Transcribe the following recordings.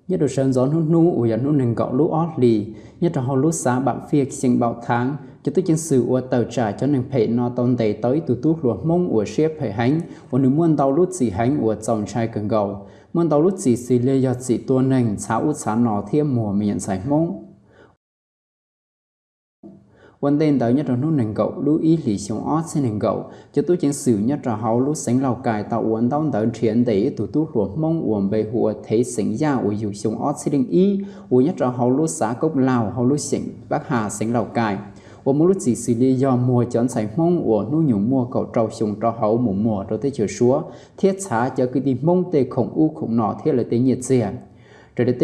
Nyob rau sawv ntxov hnub hnub uas yog hnub nees nkaum lub ob hlis, nyob rau hauv lub xav Npam Fij xeem Npaum Thav, cov tub ceev xwm uas tawm tsam cov neeg phem no tau ntes tau ib tug tub hluas Hmoob uas siab phem heev, uas nws muaj ntau lub txim heev uas txaus ntshai kawg nkaus. Muaj ntau lub txim xws li yog txim tua neeg, txhav ub txhav no thiab muag me nyuam ntxhais Hmoob. Ua ntej ntawd nyob rau hnub nees nkaum lub ib hlis xyoo ob txhiab nees nkaum, cov tub ceev xwm nyob rau hauv lub xeev Lauj Kais tau ua ntaub ntawv nrhiav ntes ib tug tub hluas Hmoob uas npe hu ua Thev xeem Yaj uas yug xyoo ob txhiab leej ib, uas nyob rau hauv lub xav Koob Lauj hauv lub xeem Pab Has xeev Lauj Kais, uas muaj lub txim xws li yog muag cov ntxhais Hmoob uas hnub nyoog muaj kaum rau xyoo rau hauv mus muag rau teb chaws Suav thiab txhav cov kwv tij Hmoob tej khoom ub khoom no thiab lawv tej nyiaj txiag. Raws li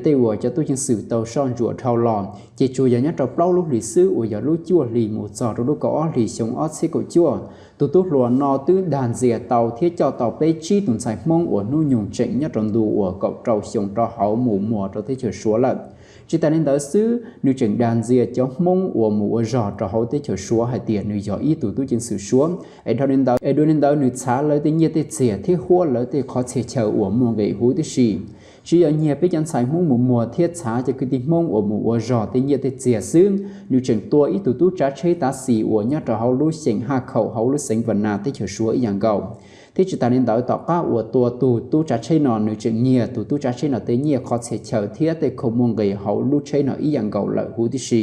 tej uas cov tub ceev xwm tau soj ntsuam dhau los, ces tsuas yog nyob rau plaub lub hlis xwb uas yog lub cuaj hlis mus txog rau lub kaum ob hlis xyoo ob txhiab kaum cuaj, tus tub hluas no twb dag ntxias tau thiab coj tau peb tsib tus ntxhais Hmoob uas hnub nyoog tseem nyob rau ntu uas kaum rau xyoo rau hauv mus muag rau teb chaws Suav lawm. Tsis tas li ntawd xwb, nws tseem dag ntxias cov Hmoob uas mus ua zog rau hauv teb chaws Suav hais tias nws yog ib tug tub ceev xwm Suav, es dua li ntawd nws txhav lawv tej nyiaj tej txiag thiab huab lawv tej qhov txhia chaw uas muaj nqis huv tib si. Tsis yog nyiag peb cov ntxhais Hmoob mus muag thiab txhav cov kwv tij Hmoob uas mus ua zog tej nyiaj tej txiag xwb, nws tseem tua ib tug tub tsav tsheb tav xis uas nyob rau hauv lub xeem Haj Khaum hauv lub xeev Vam Nas teb chaws Suav ib yam nkaus. Thiab tsis tas li ntawd, tom qab uas tua tus tub tsav tsheb no, nws tseem nyiag tus tub tsav tsheb no tej nyiaj qhov txhia chaw thiab tej khoom muaj nqis hauv lub tsheb no ib yam nkaus lawm huv tib si.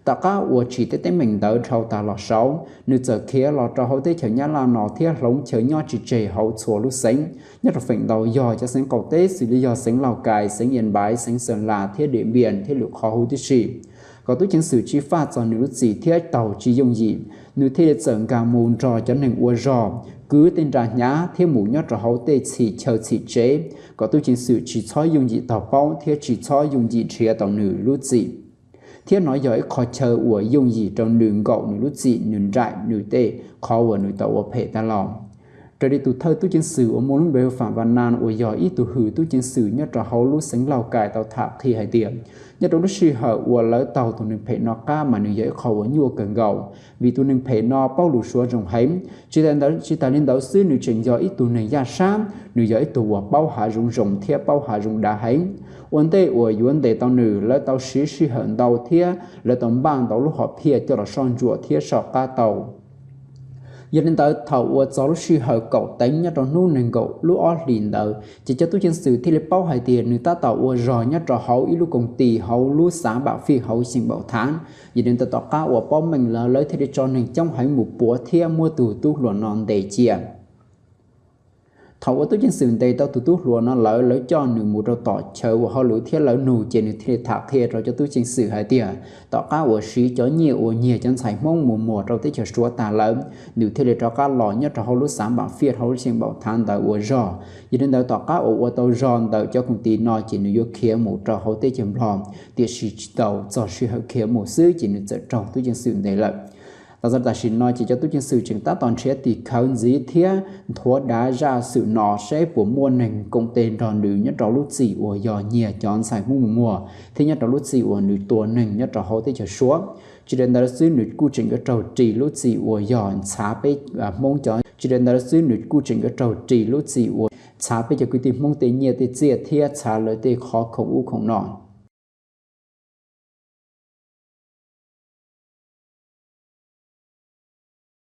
Tom qab uas tsim tej teeb meem ntawd dhau tas los saud, nws txawm khiav los rau hauv teb chaws Nyab Laj no thiab hloov chaw nyob tsis tseg hauv txhua lub xeev, nyob rau feem ntau yog cov xeev qaum teb xws li yog xeev Lauj Kais, xeev Yas Npaiv, xeev Xeem Las thiab Diam Npias thiab lwm qhov huv tib si. Kom tub ceev xwm tsis faj txog nws lub txim thiab taug tsis yooj yim, nws thiaj li txawm nkag mus nrog cov neeg ua zog, kwv tej nra hnyav thiab mus nyob rau hauv tej txhim chaw txhim tsev, kom tub ceev xwm tsis txhob yooj yim taug paub thiab tsis txhob yooj yim nrhiav tau nws lub txim. Thiab no yog ib qho chaw uas yooj yim rau nws nkaum nws lub txim, nws nraim nws tej qhov uas nws tau ua phem tas los. Raws li tus thawj tub ceev xwm uas muaj lub npe hu Fam Vam Nas uas yog ib tug hwm tub ceev xwm nyob rau hauv lub xeev Lauj Kais tau tham qhia hais tias, nyob rau lub sij hawm uas lawv taug tus neeg phem no qab mas nws yog ib qho uas nyuaj kawg nkaus, vim tus neeg phem no paub lus Suav zoo heev. Tsis tas li ntawd xwb, nws tseem yog ib tug neeg yaj sab, nws yog ib tug uas paub hav zoov zoo thiab paub hav zoov dav heev. Ua ntej uas yuav ntes tau nws, lawv tau siv sij hawm ntau thiab lawv tau npaj ntau lub hom phiaj coj los soj ntsuam thiab soj qab tau. Yog li ntawd, thaum uas txog lub sij hawm kaum teev nyob rau hnub nees nkaum lub ob hlis ntawd, ces cov tub ceev xwm thiaj li paub hais tias nws tab tom ua zog nyob rau hauv ib lub koom ti hauv lub xav Npam Fij hauv xeem Npaum Thav. Yog li ntawd, tom qab uas paub meej lawm, lawv thiaj li tso neeg coob heev mus puav thiab muab tus tub hluas no ntes cia. Thaum uas tub ceev xwm ntes tau tus tub hluas no lawm, lawv coj nws mus rau tom chaw ua hauj lwm thiab lawv nug, ces nws thiaj li tham qhia rau cov tub ceev xwm hais tias, tom qab uas siv cov nyiaj uas nyiag cov ntxhais Hmoob mus muag rau teb chaws Suav tag lawm, nws thiaj li rov qab los nyob rau hauv lub xav Npam Fij hauv lub xeem Npaum Thav ntawd ua zog. Yog li ntawd, tom qab uas ua tau zog ntawm cov koom ti no, ces nws yuav khiav mus rau hauv teb chaws Nplog, tiam sis tsis tau txog sij hawm khiav mus xwb, ces nws txawm raug tub ceev xwm ntes lawm. Tam sim no ces cov tub ceev xwm tseem tab tom nrhiav tim khawv ntxiv thiab nthuav dav zaj xwm no seb puas muaj neeg koom tes nrog nws nyob rau lub txim uas yog nyiag cov ntxhais Hmoob mus muag thiab nyob rau lub txim uas nws tua neeg nyob rau hauv teb chaws Suav. Tsis tas li ntawd xwb, nws kuj tseem yuav raug ris lub txim uas yog txhav peb Hmoob cov, tsis tas li ntawd xwb, nws kuj tseem yuav raug ris lub txim uas txhav peb cov kwv tij Hmoob tej nyiaj tej txiaj thiab txhav lawv tej qhov khoom ub khoom no.